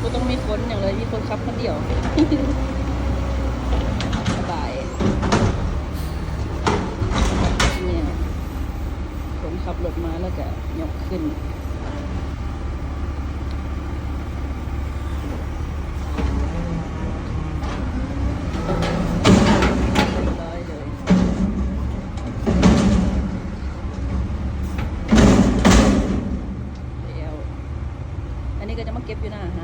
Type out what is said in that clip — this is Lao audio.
ບໍ່ຕ້ອງມີຄົນຫຍັງເລີຍ ມີຄົນຂັບຄົນດຽວ ສະບາຍ. ນີ້ ຄົນຂັບລົດມາແລ້ວກະຍົກຂຶ້ນ. ແລ້ວ ອັນນີ້ກໍຈະມາເກັບຢູ່ໜ້າຮ້